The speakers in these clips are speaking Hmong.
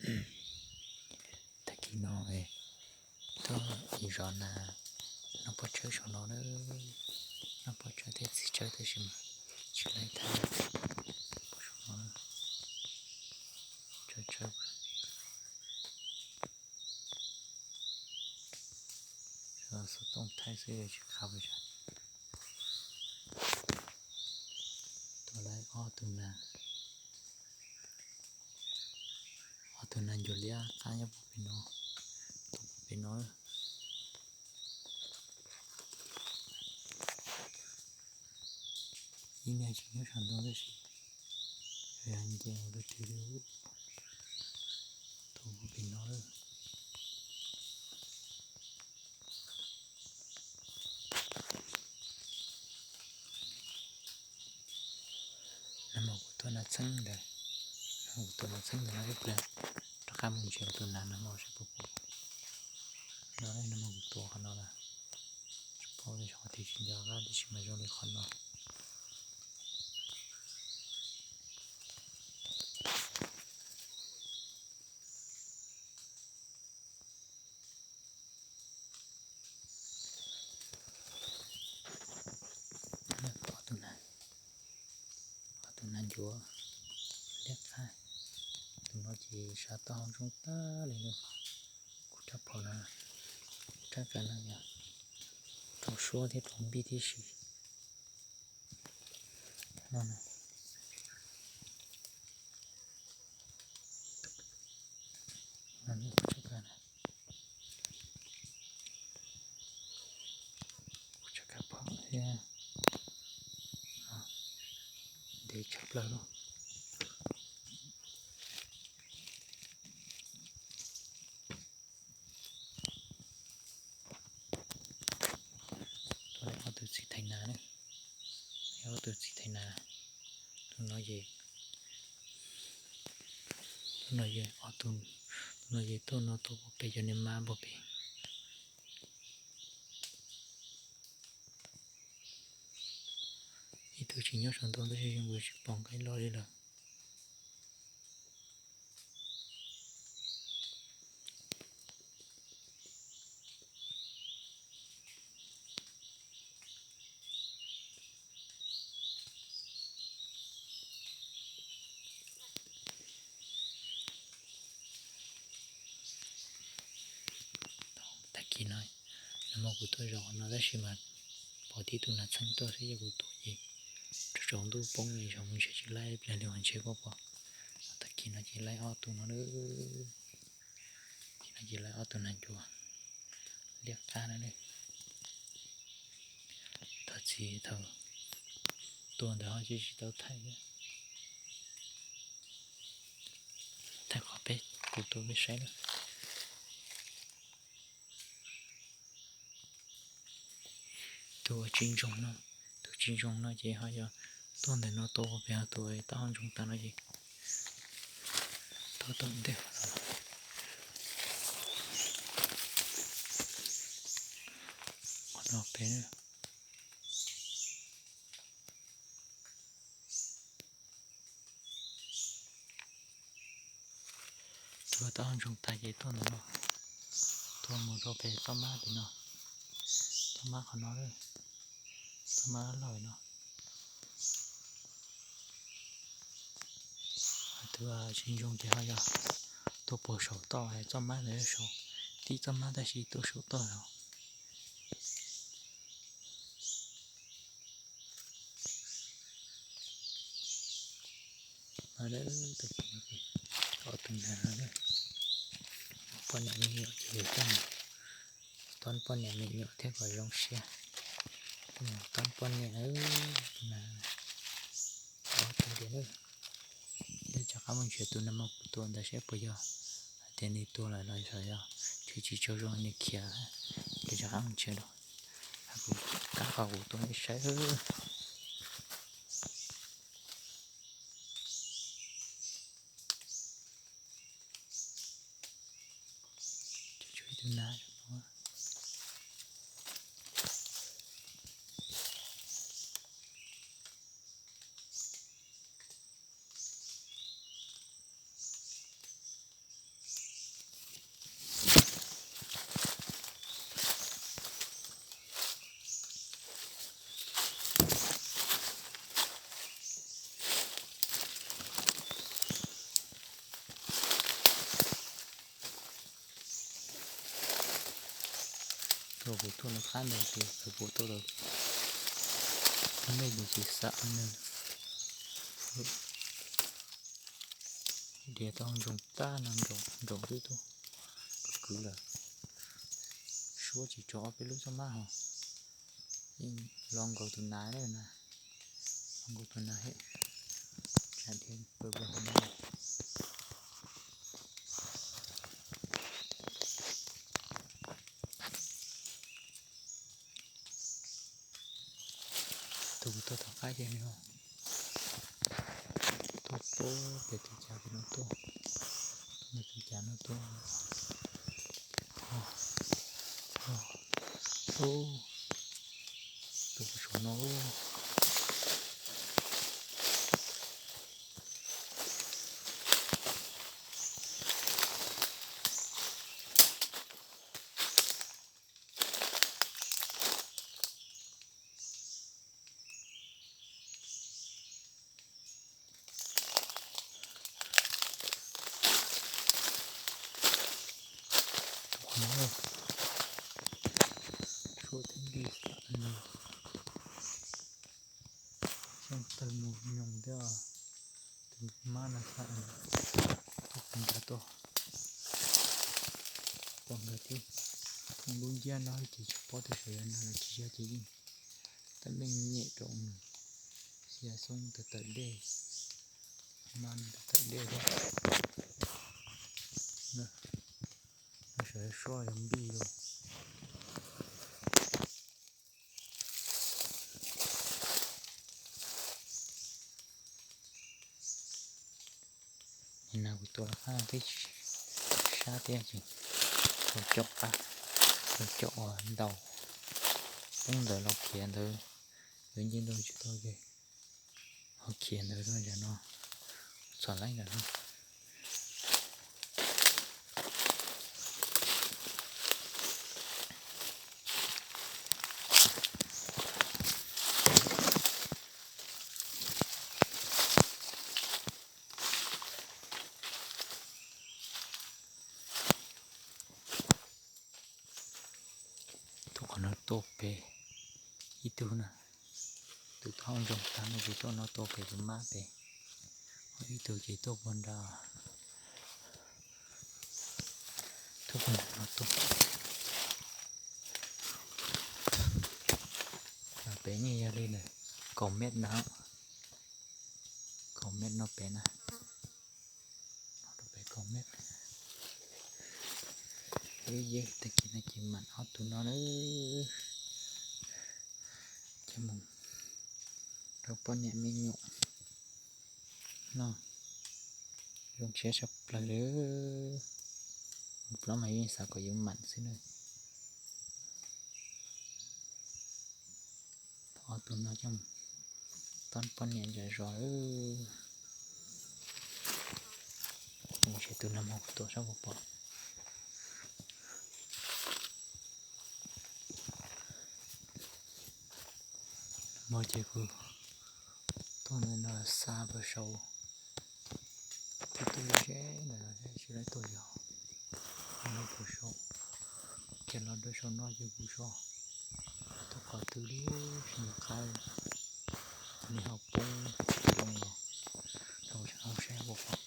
Tag kis no tuaj ib zov nas, noj poj tsawb saum no na, noj poj tsawb thiab txiv tsawb tab sis mas tsis laib thaij. Saum no tsawb tsawb, xov tooj thaij xwb tsis qab pes tsawg. Tua lawm ob tug nas, ob tug nas ncuav liab qab nyob puag pem no, tua puag pem no. Ib niag tsis nyob saum ntoo tab sis yog nce ua lub twg li, tua puag pem no lawm. Nag hmo kuv tua nas txheeb ntawd, nag hmo kuv tua nas txheeb ntawd no ib pliag rov qab mus ntsia tus nas nag hmo seb puas pom. No nag hmo kuv tua qhov no lawm, tsis paub li xyov qhov twg tsis nco qab tab sis mas zoo li qhov no. Ob tug nas, ob tug nas ncuav liab qab, tus no ces sav taub hau ntsoog tag li na. Kuv rab phom no, kuv rab kav no yog rau suab thiab rau npij tib si. No, no, kuv rab kav, kuv rab kav phom thiab, ntev tshaj plaws li. Tua ob tug txiv thais nas na, ob tug txiv thais nas. Tus no ces, tus no ces ob tug, tus no ces tuaj no tua puag pem cov niag mab puag pem. Ib tug tsis nyob saum ntoo tab sis zoo nkaus tsis pom nqaij los li lawm. Tag kis no, nag hmo kuv tuaj zov qhov no tab sis mas pom tib tug nas txheeb tuaj xwb ces kuv tua ces tsaus ntuj poob li, zov mus ntshe tsis laib ib pliag li mas ntshe kuj pom. Tag kis no ces laib ob tug no na, kis no ces laib ob tug nas ncuav liab qab no na. Thov txim thaum tua ntawd ho tsis tau thaij, thaij qhov peb kuv tua peb saib na. Tus uas tsis ntsoog no, tus tsis ntsoog no ces ho yog tuaj ntawm no tua pem, ho tus uas taub hau ntsoog tas no ces tuaj tom ntej qhov no pem na. Tus taub hau ntsoog tas ces tuaj ntawm no, tuaj mus rau pem txoj mab tim no, txoj mab qhov no, txoj mab loj no. Tus tsis ntsoog ces ho yog tuaj puag saum toj txoj mab ntawd, saum tib txoj mab tab sis tuaj saum toj no. Ob tug nas, poj niam me nyuam ces yog coj mus tov poj niam me nyuam thiab kom zoo siab. Coj mus tov poj niam, tus nas, ob tug tiag na. Peb rov qab mus nrhiav tus nag hmo kuv tua ntawd seb puas yog hais tias nws tua lawm los yog tsis tsaug zog nws khiav. Peb rov qab mus nrhiav dua, kuv kab qhov kuv tua nej saib. Tshuav ib tug nas no. Yog kuv tuaj lawv qab ntawd ces kuv pum tuaj lawv, nej ces tsis xav nws. Diav tau ntsoog tag no, ntsoog twb tuaj kwv lawm. Suab tsis tso ob peb lub txoj mab ho, yeej los nkaus tus nas na, los nkaus tus nas he, tsam diav pw pw hauv no. Tus kuv tuaj tom qab ces nws tuaj pem tus cas pem no tuaj, tuaj tus cas no tuaj. Tus saum no. Tus qhov no, suab thiab npij xav no, xyoo tawg mus nyoos thiab. Tus mab no xav no, tuaj pom nkawd tuaj, pom nkawd thiab. Thooj lub ncaj no ces tsis paub tias sawv yog nag los tsis yog ces yeej tab meeg nyem rau nws, xyov xyoob tawm tawm dej, mab tawm tawm dej thiab. Sawv suab yog npij los. Nim no kuv tua qab twb sab thiab ces tua caum qab, tua caum uas ntaus poob ntawd los khiav ntawd, yuav nce ntau tsis tau ces ho khiav ntawd rau ntawm no, txom leej ntawm no. Tus qhov no tuaj pem ib tug na, tus thauj ntsoog tag no ces tuaj no tuaj pem tus mab pem, ho ib tug ces tuaj puag nrad, tuaj puag nrad no tuaj. Pem yeej yog li ntawm kaum mev na, kaum mev no pem na, pem kaum mev. Wb yeej tag kis no ces mam ob tug no na, ces mus rau poj niam me nyuam no. Zoo siab tshaj plaws li. Plaub mas yeej xav kom yus mam xwb na. Ob tug no coj mus tob poj niam zom zaws. Mus tsis tus no mus tua sab puas pom. Mas ces kuv tuaj ntawm no xa puas sau, tuaj tuaj ze ntawm no thiab tsis laib tuaj yog no puas sau. Ces los rau sau no ces kuv sau tuaj qhov twg li, tsis nco qab. Nws ho poob poob los, sau saib puas pom.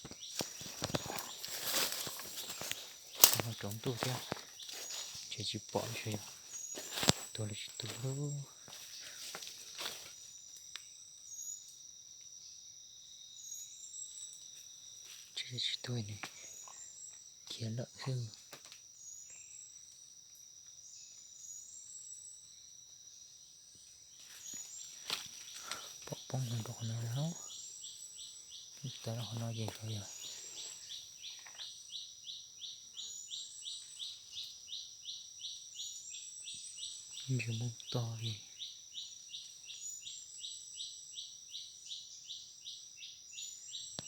Ho tsaus ntuj thiab, ces tsis pom li, tua li tsis tu lub. Tsis tu, khiav lawm xwb. Pom poob rau qhov no lawm, tawm rau qhov no ces tsuas yog ntsis moo tog li.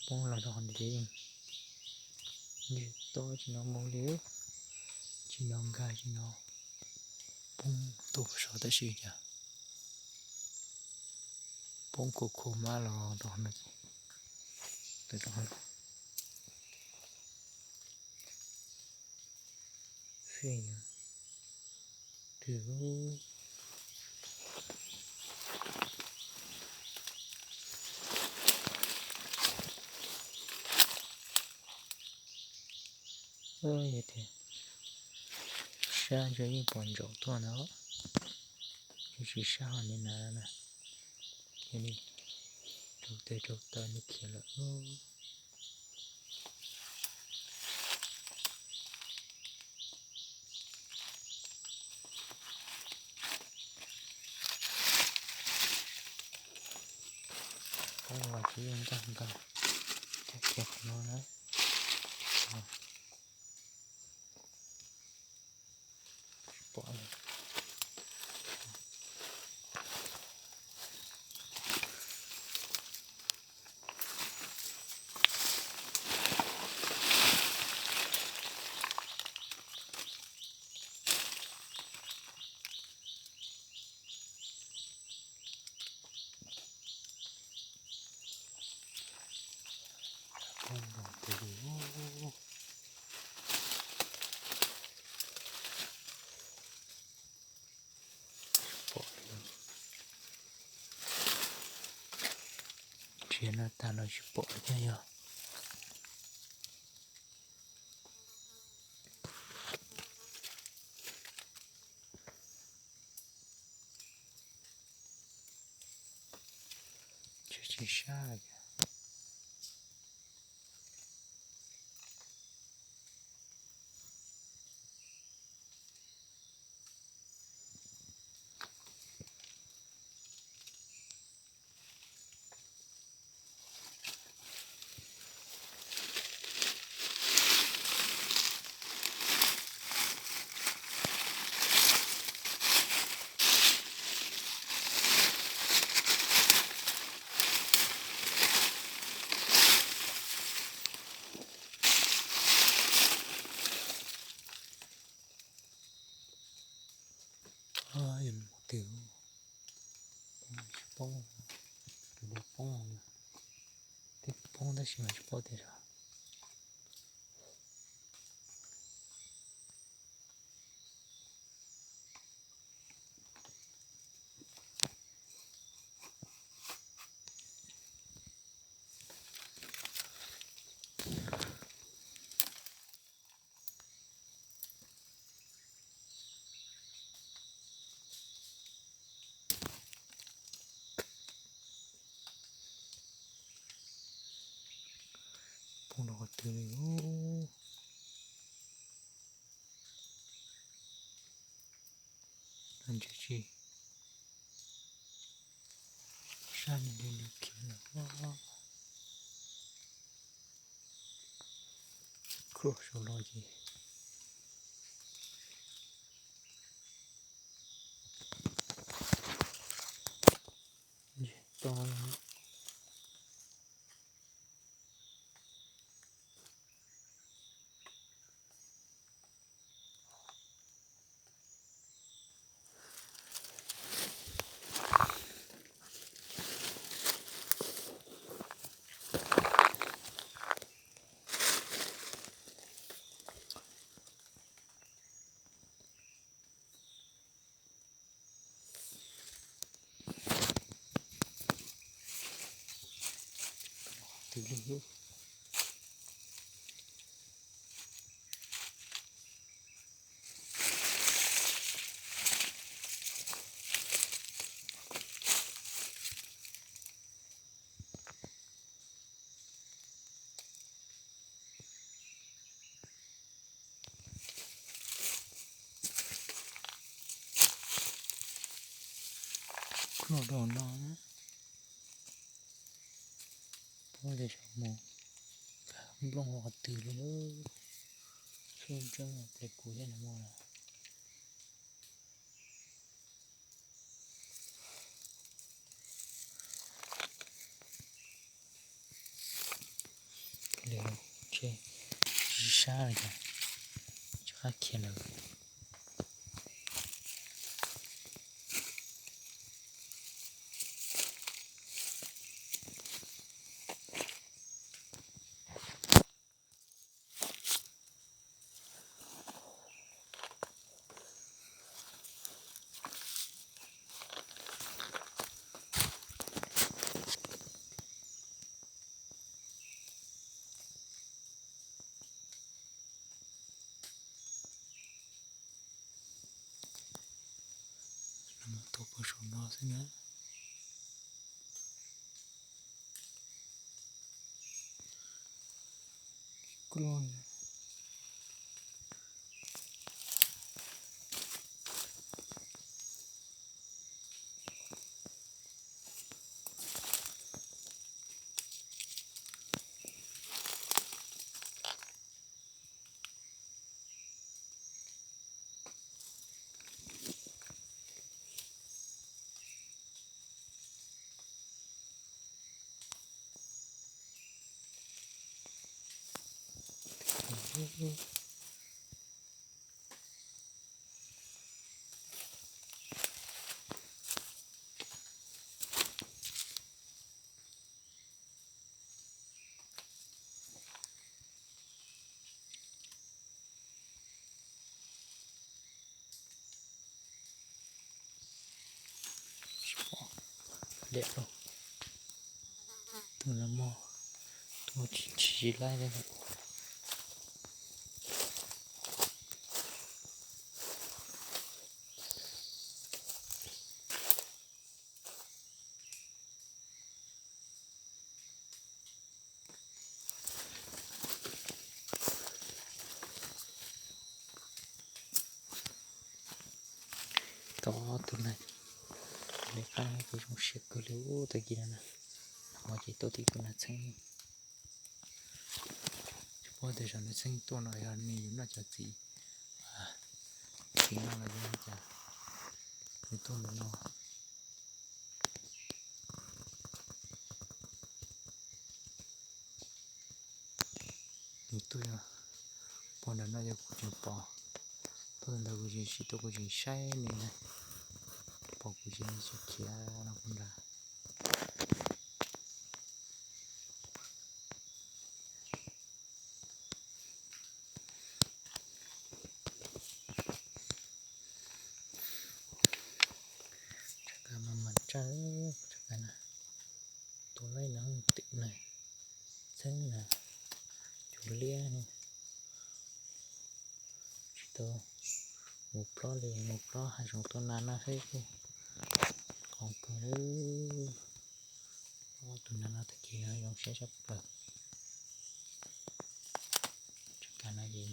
Poob los rau qhov no ces ntsis tob tsis hnov moo li, tsis hnov nkag tsis hnov. Poob tuaj puag saum tab sis cas poob khuv khuv mab los rau qhov no ces, rau qhov no. Fij, twg. Yog tias sab ntshe yeej pom ntsaum tuaj ntag, yeej tsis sab hos li na na. Cia li rau tes rau taw nws khiav lawm. Poob los tsis yeej nkag nkag, khiav qhov no na. Tsis pom li. Poob nroo tes li. Tsis pom li. Nrhiav no tag los tsis pom thiab yog. Tsis, tsis sab li. Yog mus twg, poob tsis poob, tus no poob, twb poob tab sis mas tsis paub tias yog. Poob rau qhov twg li. Ntshe tsis sab li, li khiav lawm. Khuam saum los ces tsis tau. Twg li. Khuam rau no, poob tias xyov mus nkag nplooj qhov twg li. Txhua tseeb tias kuv thiab nws mus lawm. Lwm ntshe tsis sab li cas, tsis qab khiav lawm. Puag saum no xwb na. Liam lauj, tus no muaj, tus tsis tsis laib li. Tau ob tug na, nws qab kuj zoo siab kawg li ub tag kis no na. Ho ces tuaj tim tus nas txheeb, tsis paub tias zaum no txheeb tuaj no yog nws yug noj cov txiv, txiv no los yog cas nws tuaj ntawm no. Nws tuaj yog puag nram no yog kuv tseem pom, tuaj ntawd kuv tseem tsis tuaj kuv tseem saib nws na, pom kuv tseem khiav khiav no puag nrad. Tsav kas mas mas tsawg, tsav kas na, tus laib no tim na, txheeb na, cov liab no. Tsis tau mus plob li, mus plob hav zoov tuaj na no xwb kuj qoob kawg li. Ob tug nas no tag kis no zoo siab tshaj plaws. Tsav kas no ces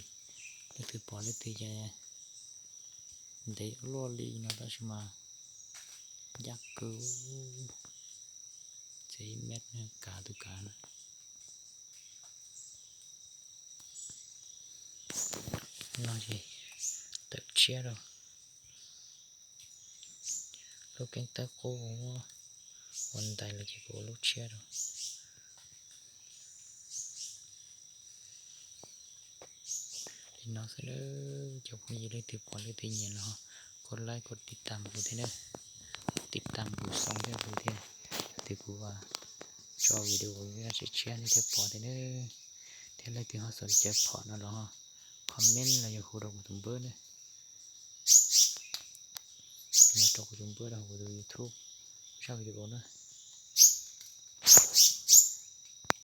leej twg pom leej twg ces ntev luaj li no tab sis mas ncaj kawg, txiv ib mev kav tus kav na. No ces tawm tshiab rau. Lub keeb tawb qub ua ntais los ces kuv ua lub tshiab rau. Li no xwb nawb cov phooj ywg, leej twg pom leej twg nyiam los koj like koj tiv tam kuv thiab nawb, tiv tam kuv xoo thiab kuv thiab, yog tias kuv tso video tshiab tshiab nej thiaj pom thiab nawb. Thiab leej twg ho xav li cas phom no los comment los yog hu rau kuv tus npawb nawb. Los rau kuv tus npawb rau kuv tus YouTube zaj video na.